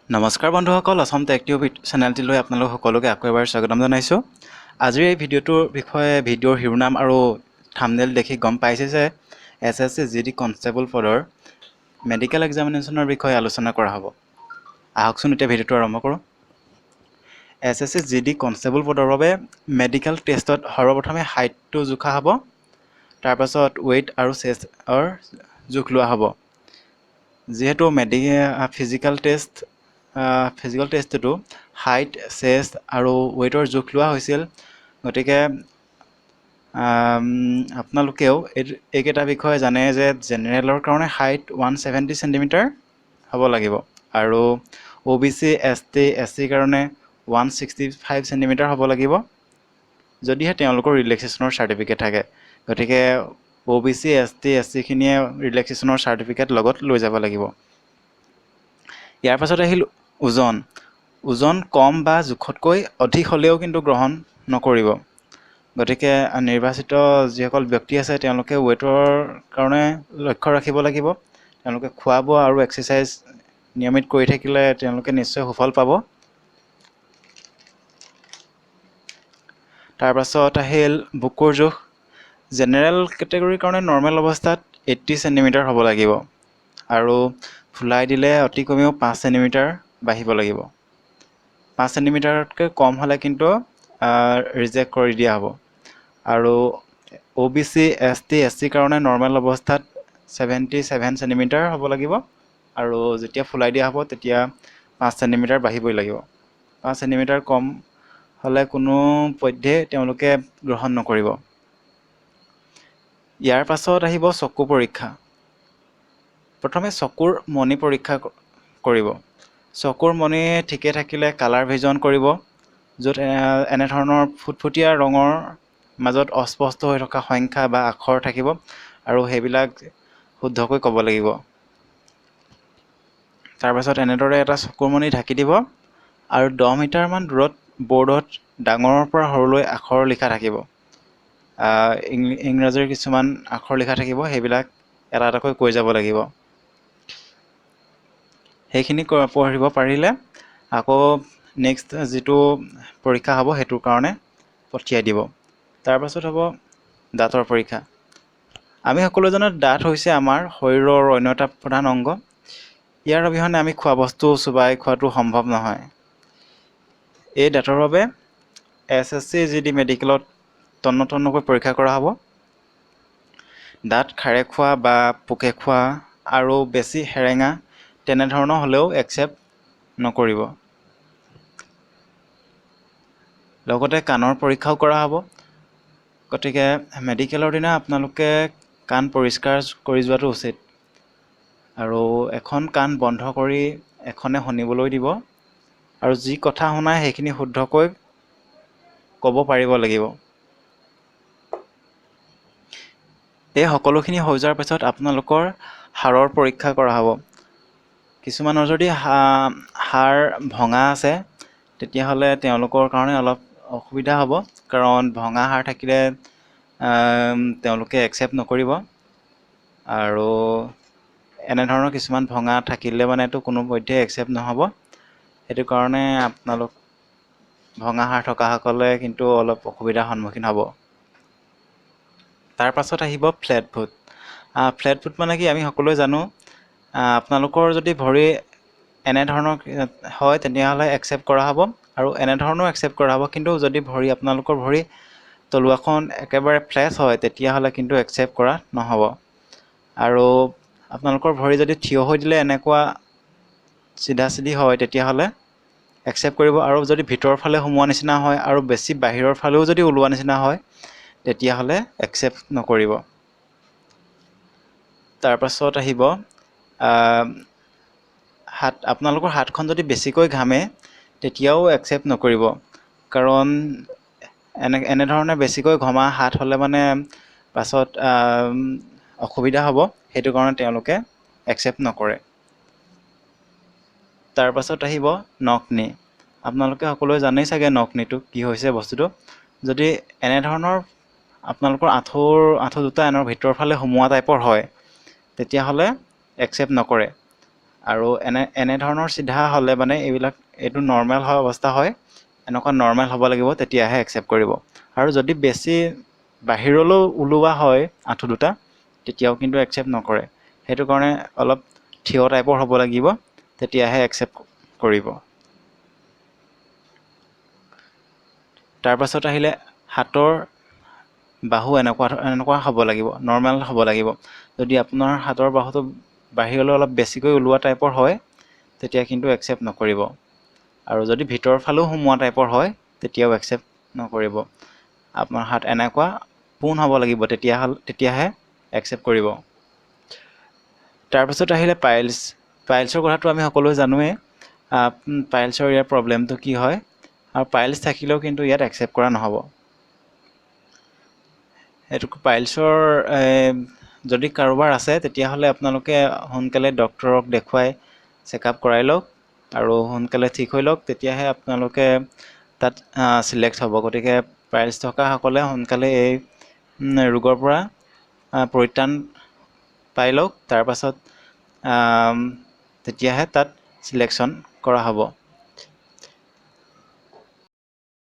নমস্কাৰ বন্ধুসকল, Assam tech tube চেনেলটিলৈ আপোনালোক সকলোকে আকৌ এবাৰ স্বাগতম জনাইছোঁ। আজিৰ এই ভিডিঅ'টোৰ বিষয়ে ভিডিঅ'ৰ শিৰোনাম আৰু থাম্বনেইল দেখি গম পাইছে যে এছএছচি জিডি কনষ্টেবল পদৰ মেডিকেল এক্সামিনেশ্যনৰ বিষয়ে আলোচনা কৰা হ'ব। আহকচোন, এতিয়া ভিডিঅ'টো আৰম্ভ কৰোঁ। এছএছচি জিডি কনষ্টেবল পদৰ বাবে মেডিকেল টেষ্টত সৰ্বপ্ৰথমে হাইটটো জোখা হ'ব, তাৰপাছত ৱেইট আৰু চেষ্টৰ জোখ লোৱা হ'ব। যিহেতু ফিজিকেল টেষ্টটোতো হাইট, চেষ্ট আৰু ৱেইটৰ জোখ লোৱা হৈছিল, গতিকে আপোনালোকেও এইকেইটা বিষয়ে জানে যে জেনেৰেলৰ কাৰণে হাইট 170 চেণ্টিমিটাৰ হ'ব লাগিব আৰু অ'বিচি, এছটি, এছচিৰ কাৰণে 165 চেণ্টিমিটাৰ হ'ব লাগিব, যদিহে তেওঁলোকৰ ৰিলেক্সেশ্যনৰ চাৰ্টিফিকেট থাকে। গতিকে অ'বিচি, এছটি, এছচিখিনিয়ে ৰিলেক্সেশ্যনৰ চাৰ্টিফিকেট লগত লৈ যাব লাগিব। ইয়াৰ পাছত আহিল ওজন। ওজন কম বা জোখতকৈ অধিক হ'লেও কিন্তু গ্ৰহণ নকৰিব। গতিকে নিৰ্বাচিত যিসকল ব্যক্তি আছে, তেওঁলোকে ৱেইটৰ কাৰণে লক্ষ্য ৰাখিব লাগিব। তেওঁলোকে খোৱা বোৱা আৰু এক্সাৰচাইজ নিয়মিত কৰি থাকিলে তেওঁলোকে নিশ্চয় সুফল পাব। তাৰপাছত আহিল বুকুৰ জোখ। জেনেৰেল কেটেগৰীৰ কাৰণে নৰ্মেল অৱস্থাত 80 চেণ্টিমিটাৰ হ'ব লাগিব আৰু ফুলাই দিলে অতি কমেও 5 চেণ্টিমিটাৰ বাঢ়িব লাগিব। 5 চেণ্টিমিটাৰতকৈ কম হ'লে কিন্তু ৰিজেক্ট কৰি দিয়া হ'ব। আৰু অ'বিচি, এছটি, এছচিৰ কাৰণে নৰ্মেল অৱস্থাত 77 চেণ্টিমিটাৰ হ'ব লাগিব আৰু যেতিয়া ফুলাই দিয়া হ'ব তেতিয়া 5 চেণ্টিমিটাৰ বাঢ়িবই লাগিব। 5 চেণ্টিমিটাৰ কম হ'লে কোনো পধ্যেই তেওঁলোকে গ্ৰহণ নকৰিব। ইয়াৰ পাছত আহিব চকু পৰীক্ষা। প্ৰথমে চকুৰ মণি পৰীক্ষা কৰিব। চকুৰ মণি ঠিকে থাকিলে কালাৰ ভিজন কৰিব, য'ত এনেধৰণৰ ফুটফুটীয়া ৰঙৰ মাজত অস্পষ্ট হৈ থকা সংখ্যা বা আখৰ থাকিব আৰু সেইবিলাক শুদ্ধকৈ ক'ব লাগিব। তাৰপাছত এনেদৰে এটা চকুৰ মণি ঢাকি দিব আৰু 10 মিটাৰমান দূৰত ব'ৰ্ডত ডাঙৰৰ পৰা সৰুলৈ আখৰ লিখা থাকিব, ইংৰাজীৰ কিছুমান আখৰ লিখা থাকিব, সেইবিলাক এটা এটাকৈ কৈ যাব লাগিব। সেইখিনি পঢ়িব পাৰিলে আকৌ নেক্সট যিটো পৰীক্ষা হ'ব সেইটোৰ কাৰণে পঠিয়াই দিব। তাৰপাছত হ'ব দাঁতৰ পৰীক্ষা। আমি সকলোৱে জানো দাঁত হৈছে আমাৰ শৰীৰৰ অন্য এটা প্ৰধান অংগ। ইয়াৰ অবিহনে আমি খোৱা বস্তু চোবাই খোৱাটো সম্ভৱ নহয়। এই দাঁতৰ বাবে এছএছচি জিডি মেডিকেলত তন্ন তন্নকৈ পৰীক্ষা কৰা হ'ব। দাঁত খাৰে খোৱা বা পোকে খোৱা আৰু বেছি সেৰেঙা তেনেধৰণৰ হ'লেও একচেপ্ট নকৰিব। লগতে কাণৰ পৰীক্ষাও কৰা হ'ব। গতিকে মেডিকেলৰ দিনা আপোনালোকে কাণ পৰিষ্কাৰ কৰি যোৱাটো উচিত আৰু এখন কাণ বন্ধ কৰি এখনে শুনিবলৈ দিব আৰু যি কথা শুনায় সেইখিনি শুদ্ধকৈ ক'ব পাৰিব লাগিব। এই সকলোখিনি হৈ যোৱাৰ পিছত আপোনালোকৰ হাড়ৰ পৰীক্ষা কৰা হ'ব। কিছুমানৰ যদি হাড় ভঙা আছে, তেতিয়াহ'লে তেওঁলোকৰ কাৰণে অলপ অসুবিধা হ'ব, কাৰণ ভঙা হাড় থাকিলে তেওঁলোকে একচেপ্ট নকৰিব। আৰু এনেধৰণৰ কিছুমান ভঙা থাকিলে মানেতো কোনো পধ্যেই একচেপ্ট নহ'ব। সেইটো কাৰণে আপোনালোক ভঙা হাড় থকাসকলে কিন্তু অলপ অসুবিধাৰ সন্মুখীন হ'ব। তাৰ পাছত আহিব ফ্লেট ফুট। ফ্লেট ফুট মানে কি আমি সকলোৱে জানো। আপোনালোকৰ যদি ভৰি এনেধৰণৰ হয় তেতিয়াহ'লে একচেপ্ট কৰা হ'ব আৰু এনেধৰণেও একচেপ্ট কৰা হ'ব, কিন্তু যদি আপোনালোকৰ ভৰি তলুৱাখন একেবাৰে ফ্লেট হয় তেতিয়াহ'লে কিন্তু একচেপ্ট কৰা নহ'ব। আৰু আপোনালোকৰ ভৰি যদি থিয় হৈ দিলে এনেকুৱা চিধা চিধি হয় তেতিয়াহ'লে একচেপ্ট কৰিব, আৰু যদি ভিতৰৰ ফালে সোমোৱা নিচিনা হয় আৰু বেছি বাহিৰৰ ফালেও যদি ওলোৱা নিচিনা হয় তেতিয়াহ'লে একচেপ্ট নকৰিব। তাৰপাছত আহিব হাত। আপোনালোকৰ হাতখন যদি বেছিকৈ ঘামে তেতিয়াও একচেপ্ট নকৰিব, কাৰণ এনেধৰণে বেছিকৈ ঘমা হাত হ'লে মানে পাছত অসুবিধা হ'ব, সেইটো কাৰণে তেওঁলোকে একচেপ্ট নকৰে। তাৰপাছত আহিব নখনি। আপোনালোকে সকলোৱে জানেই চাগে নখনিটো কি হৈছে বস্তুটো। যদি এনেধৰণৰ আপোনালোকৰ আঁঠু দুটা এনৰ ভিতৰৰ ফালে সোমোৱা টাইপৰ হয় তেতিয়াহ'লে একচেপ্ট নকৰে। আৰু এনেধৰণৰ চিধা হ'লে মানে এইবিলাক এইটো নৰ্মেল হোৱা অৱস্থা হয়। এনেকুৱা নৰ্মেল হ'ব লাগিব, তেতিয়াহে একচেপ্ট কৰিব। আৰু যদি বেছি বাহিৰলৈও ওলোৱা হয় আঁঠু দুটা, তেতিয়াও কিন্তু একচেপ্ট নকৰে। সেইটো কাৰণে অলপ থিয় টাইপৰ হ'ব লাগিব, তেতিয়াহে একচেপ্ট কৰিব। তাৰপাছত আহিলে হাতৰ বাহু এনেকুৱা এনেকুৱা হ'ব লাগিব, নৰ্মেল হ'ব লাগিব। যদি আপোনাৰ হাতৰ বাহুটো বাহিৰলৈ অলপ বেছিকৈ ওলোৱা টাইপৰ হয়, তেতিয়া কিন্তু একচেপ্ট নকৰিব। আৰু যদি ভিতৰৰ ফালেও সোমোৱা টাইপৰ হয়, তেতিয়াও একচেপ্ট নকৰিব। আপোনাৰ হাত এনেকুৱা পোন হ'ব লাগিব, তেতিয়াহে একচেপ্ট কৰিব। তাৰপাছত আহিলে পাইলছ। পাইলছৰ কথাটো আমি সকলোৱে জানোৱেই, পাইলছৰ ইয়াৰ প্ৰব্লেমটো কি হয়। আৰু পাইলছ থাকিলেও কিন্তু ইয়াত একচেপ্ট কৰা নহ'ব। সেইটো পাইলছৰ যদি কাৰোবাৰ আছে, তেতিয়াহ'লে আপোনালোকে সোনকালে ডক্টৰক দেখুৱাই চেকআপ কৰাই লওক আৰু সোনকালে ঠিক হৈ লওক, তেতিয়াহে আপোনালোকে তাত চিলেক্ট হ'ব। গতিকে পাইলছ থকাসকলে সোনকালে এই ৰোগৰ পৰা পৰিত্ৰাণ পাই লওক, তাৰপাছত তেতিয়াহে তাত চিলেকশ্যন কৰা হ'ব।